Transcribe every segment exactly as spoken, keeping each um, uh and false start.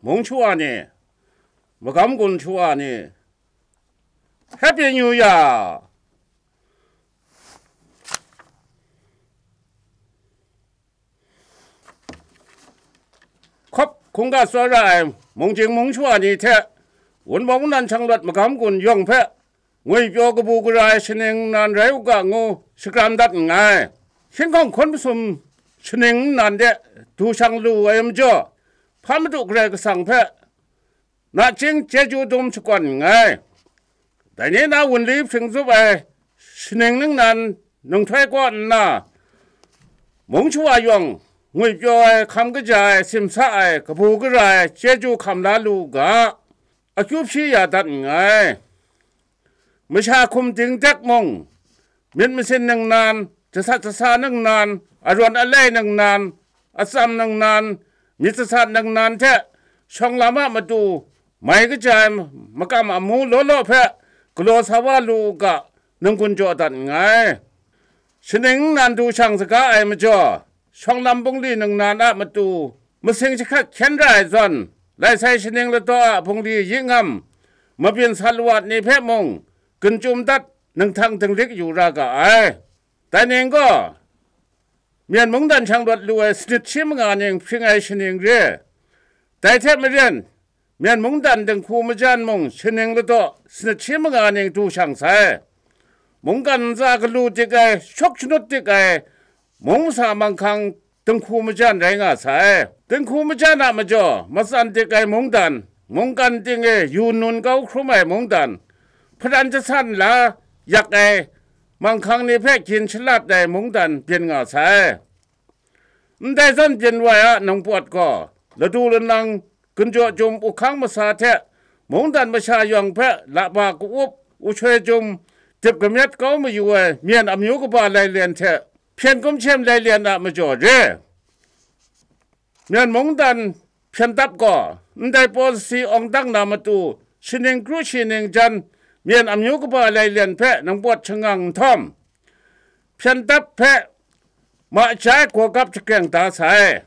mung shawa ni, magam gun shawa ni, Happy New Year! Hkawp hkungga tsawra ai mung jing mung shawa ni hte, Wunpawng Mungdan Shanglawt magam gun yawng hpe, ngwipyaw kabu gara ai shaning nnan rai u ga ngu shakram dat nngai. Hkying hkawng hkun masum shaning nnan de du shang lu ai majaw, Hpa Madu Karai Kasang hpe nachying chyeju dum shakawn nngai. Dai ni na wunli hpring zup ai shaning ningnan nunghtroi kaw nna, mung shawa yawng ngwipyaw ai, hkam kaja ai, simsa ai, kabu gara ai chyeju hkam la lu u ga, akyu hpyi ya dat nngai. Masha hkum dingdek mung, myit masin ningnan, jasat jasa ningnan, arawn alai ningnan, atsam ningnan, myit jasat ningnan hte shawng lam a matu mai kaja ai makam amu law law hpe galaw sa wa lu u ga, ninggun jaw dat nngai. Shaning nnan du shang saga ai majaw, shawng lam bungli ningnan a matu masing jahkrat hkyen ra ai zawn, lai sai shaning ladaw a bungli yingam, mabyin sat lawat ni hpe mung gun chyum dat, ninghtang dinglik yu ra ga ai. Dai ning gaw, Myen mungdan shanglawt lu ai sanit shi manga ning hpring ai shaning re. Dai hte maren, Myen mungdan dinghku majan mung shaning ladaw sanit shi manga ning du shang sai. Mungkan ntsa galu dik ai, shawk shanut dik ai, mung masa manghkang dinghku majan rai nga sai. Dinghku majan a majaw matsan dik ai mungdan, mungkan ting e yu nun kau hkrum ai mungdan, hpadan jasan la yak ai manghkang ni hpe gyin shalat ai mungdan byin nga sai. Ndai zawn byin wa ai a ningpawt gaw, ladu lanang gunjaw jum uhkang masa hte mungdan masha yawng hpe laba ka-up, ushoi jum, dip kamyet kau mayu ai myen amyu kaba lailen hte hpyen kumshem lailen a majaw re. Myen mungdan hpyen dap gaw, ndai pawsi awng dang na matu, shaning kru shi ning jan, myen amyu kaba lailen hpe ningpawt shangang nhtawm, hpyen dap hpe ma ja ai gawgap shakreng da sai.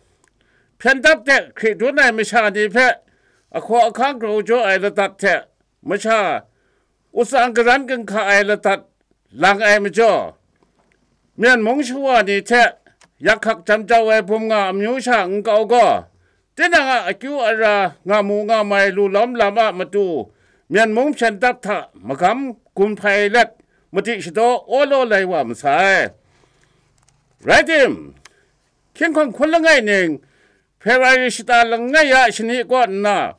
Hpyen dap de hkri dun ai masha ni hpe ahkaw ahkang grau jaw ai ladat hte masha, u tsang garan ginhka ai ladat lang ai majaw, Myen mung shawa ni hte yak hkak jam jau ai bum nga amyu sha nkau gaw, tinang a akyu ara nga mu nga mai lu lawm lam a matu, Myen mung hpyen dap hta magam gun hpai let, madi shadaw awlaw lai wa masai. Rai tim, hkying hkawng hkun langai ning, Hpewari shata langai a shani kaw nna,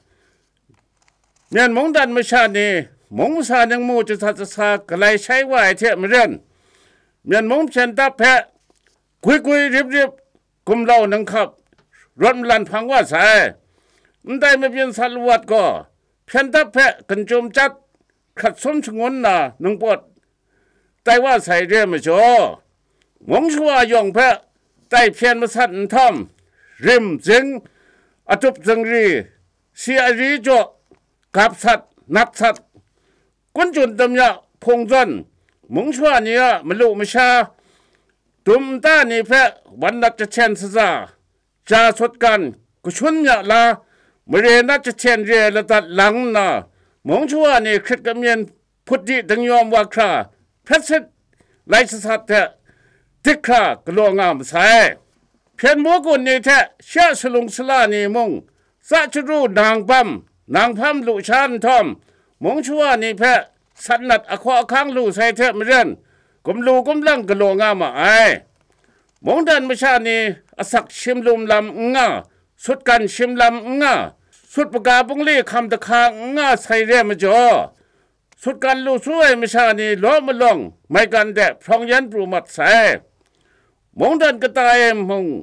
Myen mungdan masha ni mung masa ningmu jasa jasa galai shai wa ai hte maren, Myen mung hpyen dap hpe gwi gwi rip rip, gumlau ninghkap, rawt malan hpang wa sai. Ndai mabyin sat lawat gaw, hpyen dap hpe gun chyum chyat, hkrat sum shangun nna ningpawt tai wa sai re ai majaw, mung shawa yawng hpe tai hpyen masat nhtawm, rim, zing, atup zingri, si ari jaw, gap sat, nat sat, kun chun tam ya hpung zawn, mung shawa ni a malu masha, dum nta ni hpe wan nat jahten shaza, ja sutgan, kashun ya la, mare nat jahten re ai ladat lang nna, mung shawa ni hkrit kamyen hput di dingyawm wa hkra, hpet sit lai shasat hte dik hkra galaw nga masai. Hpyen mu gun ni hte shi a salung sala ni mung, tsa chyaru nang bam, nang hpam lu sha nhtawm, mung shawa ni hpe sat nat ahkaw ahkang lu sai hte maren, gumlu gumlang galaw nga ma ai. Mungdan masha ni asak shim lum lam n nga, sutgan shim lam n nga, sut paga bungli hkam dahka n nga sai re ai majaw, sutgan lu su ai masha ni law malawng maigan de hprawng yan pru mat sai. Mungdan kata e mung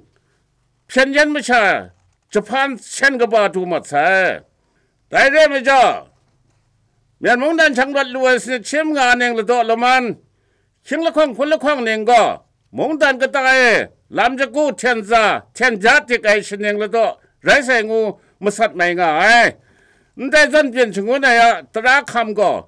hpyen yan masha jahpan sen kaba du mat sai. Dai re ai majaw, Myen mungdan shanglawt lu ai sanit shi manga ning ladaw laman, hkying lahkawng hpun lahkawng ning gaw, mungdan kata e lam jagu hten za, hten ja dik ai shaning ladaw rai sai ngu masat mai nga ai. Ndai zawn byin shangun ai a tara hkam gaw,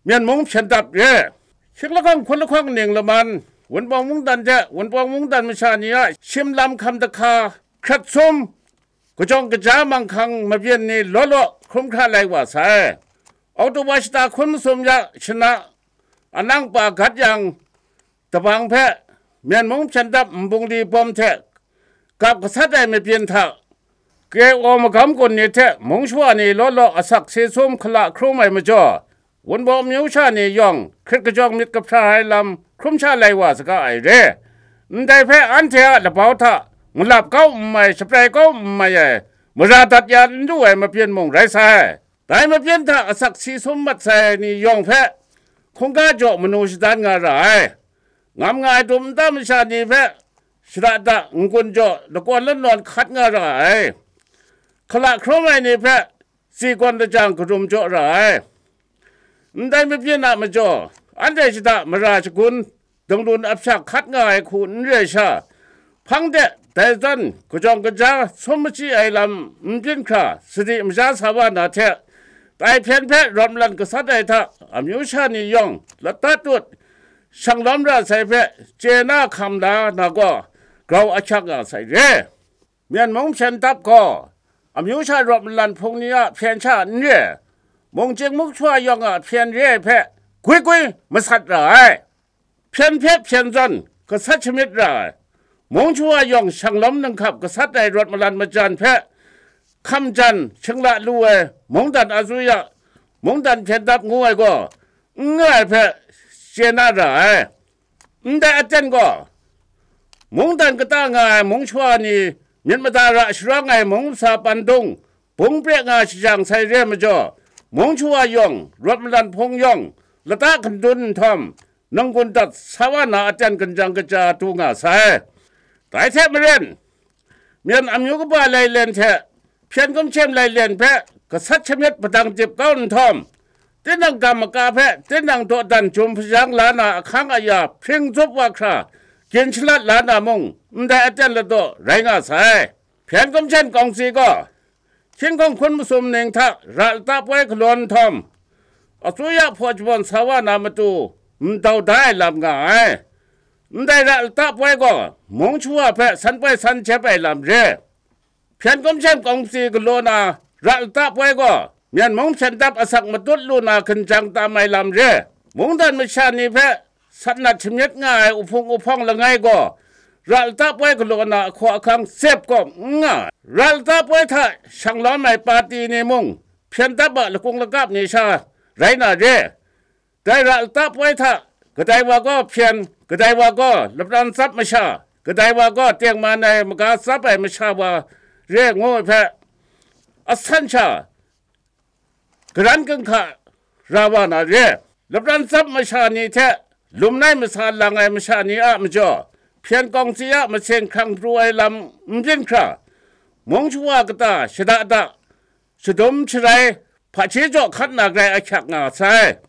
Myen mung hpyen dap re. Hkying lahkawng hpun lahkawng ning laman, Wunpawng mungdan hte Wunpawng mungdan masha ni a shim lam hkam dahka, hkrat sum, kajawng kaja manghkang mabyin ni law law hkrum hkra lai wa sai. Oktoba shata hkun masum ya shana, anang pa gat yang, dabang hpe Myen mung hpyen dap nbungli bawm hte kap gasat ai mabyin hta, K O magam gun ni hte mung shawa ni law law asak si sum hkala hkrum ai majaw, Wunbaw amyu sha ni yawng hkrit kajawng myit kahpra ai lam hkrum sha lai wa saga ai re. Ndai hpe anhte a labau hta ngalap kau n mai, shaprai kau n mai ai, mara dat ya n lu ai mabyin mung rai sai. Dai mabyin hta asak si sum mat sai ni yawng hpe hkungga jaw manu shadan nga ra ai. Ngam nga ai dum nta masha ni hpe shada da n-gun jaw lakawn lanawn hkat nga ra ai. Hkala hkrum ai ni hpe tsi gawn lajang karum jaw ra ai. Ndai mabyin a majaw, anhte shada mara shagun, danglun apshak hkat nga ai hku n re sha, hpang de dai zawn kajawng kaja sum machyi ai lam n byin hkra, sadi masha sa wa na hte, dai hpyen hpe rawt malan gasat ai hta, amyu sha ni yawng lata tut, shang lawm ra sai hpe chye na hkam la na gaw, grau ahkyak nga sai re. Myen mung hpyen dap gaw, amyu sha rawt malan hpung ni a hpyen sha n re, mungchying mungshwa yawng a hpyen re ai hpe gwi gwi masat ra ai. Hpyen hpe hpyen zawn gasat shamyit ra ai. Mung shawa yawng shang lawm ninghkap gasat ai rawt malan majan hpe hkam jan shingla lu ai mungdan azuya, mungdan hpyen dap ngu ai gaw, n nga ai hpe chye na ra ai. Ndai aten gaw, mungdan kata nga ai mung shawa ni myit mada ra sharawng ai mung masa pandung bung pre nga shajang sai re majaw, mung shawa yawng, rawt malan hpung yawng, lata hkandun nhtawm, nang-gun dat sa wa na aten kanjang kaja du nga sai. Dai hte maren, Myen amyu kaba lailen hte hpyen kumshem lailen hpe gasat shamyet padang dip kau nhtawm, tinang gam maka hpe tinang dawdan jum hpajang la na ahkang aya hpring zup wa hkra, gyin shalat la na mung, ndai aten ladaw rai nga sai. Hpyen kumshem kawngsi gaw, hkying hkawng hkun masum ning hta ra lata poi galaw nhtawm, asuya hpaw shabawn sa wa na matu, ndau da ai lam nga ai. Ndai ra lata poi gaw, mung shawa hpe san poi san jep ai lam re. Hpyen kumshem kawngsi galaw na ra lata poi gaw, Myen mung hpyen dap asak matut lu na hkinjang tam ai lam re. Mungdan masha ni hpe sat nat shamyet nga ai uhpung uhpawng langai gaw, ra lata poi galaw na ahkaw ahkang sep kawm n nga ai. Ra lata poi hta shang lawm ai pati ni mung, hpyen dap a lakung lakap ni sha rai na re. Dai ra lata poi hta, kadai wa gaw hpyen, kadai wa gaw lapran tsap masha, kadai wa gaw tengman ai maga tsap ai masha wa re ngu ai hpe, asan sha garan ginhka ra wa na re. Lapran tsap masha ni hte lumnai masa lang ai masha ni a majaw, hpyen kawngsi a maseng hkrang pru ai lam n byin hkra, mung shawa kata shada da, shadum sharai, hpaji jaw hkat na grai ahkyak nga sai.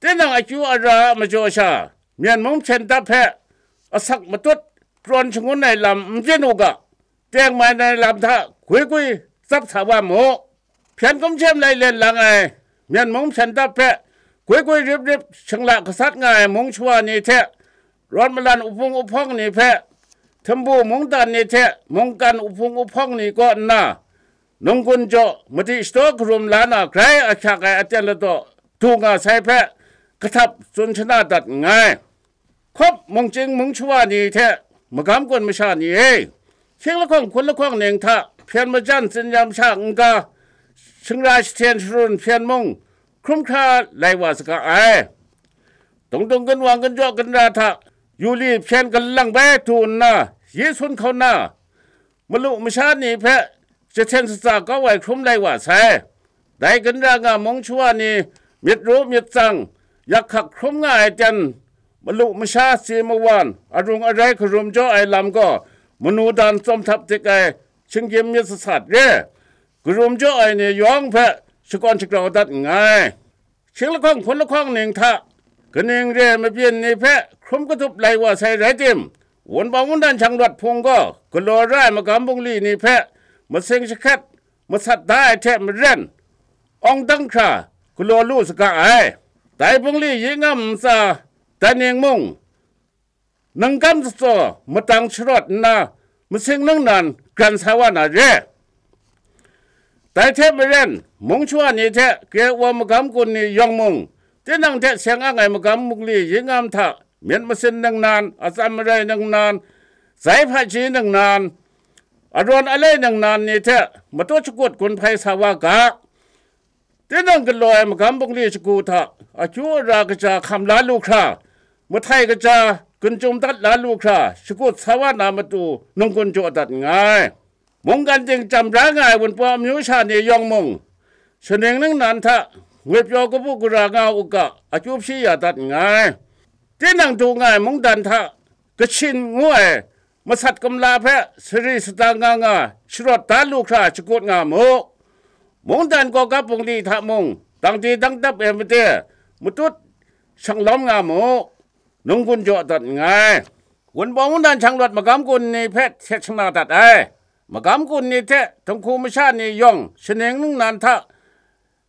Tinang akyu ara a majaw sha, Myen mung hpyen dap hpe asak matut prawn shangun ai lam n byin u ga, tengman ai lam hta gwi gwi tsap sa wa mu. Hpyen kumshem lailen lang ai Myen mung hpyen dap hpe gwi gwi rip rip shingla gasat nga ai mung shawa ni hte, rawt malan uhpung uhpawng ni hpe, htumbu mungdan ni hte mungkan uhpung uhpawng ni kaw nna, nunggun jaw madi shadaw karum la na grai ahkyak ai aten ladaw du nga sai hpe, kahtap tsun shana dat nngai. Hkawp mungchying mung shawa ni hte magam gun masha ni e, hkying lahkawng hkun lahkawng ning hta hpyen majan tsin-yam sha n-ga, shingra shahten sharun hpyen mung hkrum hkra lai wa saga ai. Dungdung ginwang ginjaw ginra hta yu li hpyen galang bai du nna, yi sun hkauna, malu masha ni hpe jahten shaza kau ai hkrum lai wa sai. Dai ginra nga mung shawa ni myit ru myit tsang, yak hkak hkrum nga ai ten, malu masha si mawan arung arai karum jaw ai lam gaw, manu dan tsawm htap dik ai shinggyim myit sasat re, karum jaw ai ni yawng hpe shakawn shagrau dat nngai. Hkying lahkawng hkun lahkawng ning hta kaning re mabyin ni hpe hkrum katup lai wa sai rai tim, wunpawng wundan shang rawt hpung gaw galaw ra ai magam bungli ni hpe masing shahkrat masat da ai hte maren, awng dang hkra galaw lu saga ai. Dai bungli yi ngam ntsa, dai ning mung, nangkam zatsaw matang sharawt nna, masing ningnan gran sa wa na re. Dai hte maren, mung shawa ni hte kre wa magam gun ni yawng mung, tinang hte seng ang ai magam bungli yingam hta myit masin ningnan, atsam marai ningnan, zai hpaji ningnan, arawn alai ningnan ni hte matut shakut gun hpai sa wa ga. Tinang galaw ai magam bungli shagu hta akyu ara kaja hkam la lu hkra, mahtai kaja gun chyum dat la lu hkra, shakut sa wa na matu nunggun jaw dat nngai. Mungkan ting chyam bra nga ai wunpawng amyu sha ni yawng mung, shaning ningnan hta ngwipyaw kabu gara nga u ga, akyu hpyi ya dat nngai. Tinang du nga ai mungdan hta kashin ngu ai masat kumla hpe sari sadang nga nga sharawt da lu hkra shakut nga mu. Mungdan kawgap bungli hta mung, dangdi dangdap e made matut shanglawm nga mu, nunggun jaw dat nngai. Wunpawng mungdan shanglawt magam gun ni hpe htet shana dat ai. Magam gun ni hte dinghku masha ni yawng shaning ningnan hta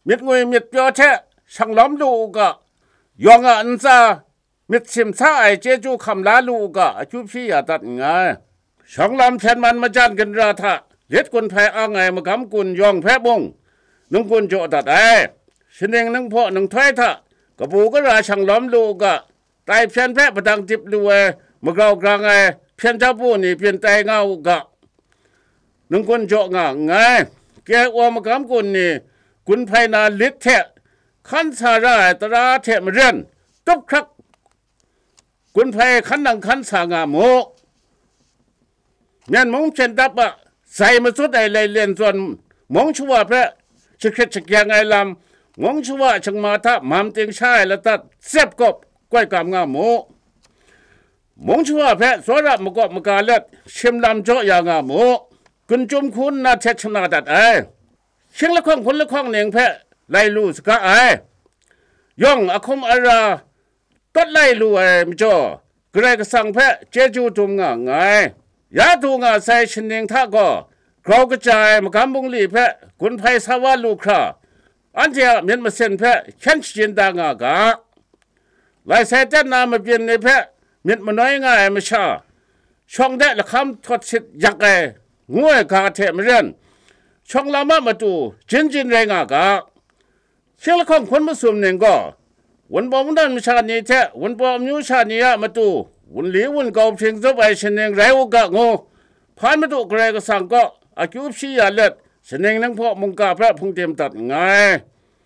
myit ngwi myit pyaw hte shanglawm lu u ga, yawng a ntsa myit simsa ai chyeju hkam la lu u ga, akyu hpyi ya dat nngai. Shawng lam hpyen man majan ginra hta lit gun hpai ang ai magam gun yawng hpe mung, nunggun jaw dat ai. Shaning ninghpaw ninghtai hta kabu gara shanglawm lu u ga, tai hpyen hpe padang dip lu ai, magrau grang ai hpyen jabu ni byin tai nga u ga, nunggun jaw nga nngai. Kre wa magam gun ni gun hpai na lit hte hkan sa ra ai tara hte maren, tup hkrak gun hpai hkan nang hkan sa nga mu. Myen mung hpyen dap a zai matsut ai lailen zawn mung shawa hpe jahkrit shakyang ai lam, mung shawa shingma hta mam ting sha ai ladat tsep kawp koi kam nga mu. Mung shawa hpe tsawra makawp maga let shim lam jaw ya nga mu. Gun chyum hku nna htet shana dat ai. Hkying lahkawng hpun lahkawng ning hpe lai lu saga ai. Yawng a hkum ara tawt lai lu ai majaw, Karai Kasang hpe chyeju dum nga nngai. Ya du nga sai shaning hta gaw, grau kaja ai magam bungli hpe gun hpai sa wa lu hkra, anhte a myit masin hpe hkyen shajin da nga ga. Lai sai ten na mabyin ni hpe myit manoi nga ai masha, shawng de lahkam htawt sit yak ai, ngu ai ga hte maren, shawng lam a matu jin jin rai nga ga. Hkying lahkawng hpun masum ning gaw, wunpawng mungdan masha ni hte wunpawng amyu sha ni a matu, wunli wungau hpring zup ai shaning rai u ga ngu, hpan madu Karai Kasang kaw akyu hpyi ya let, shaning ninghpaw mungga hpe hpung tim dat nngai.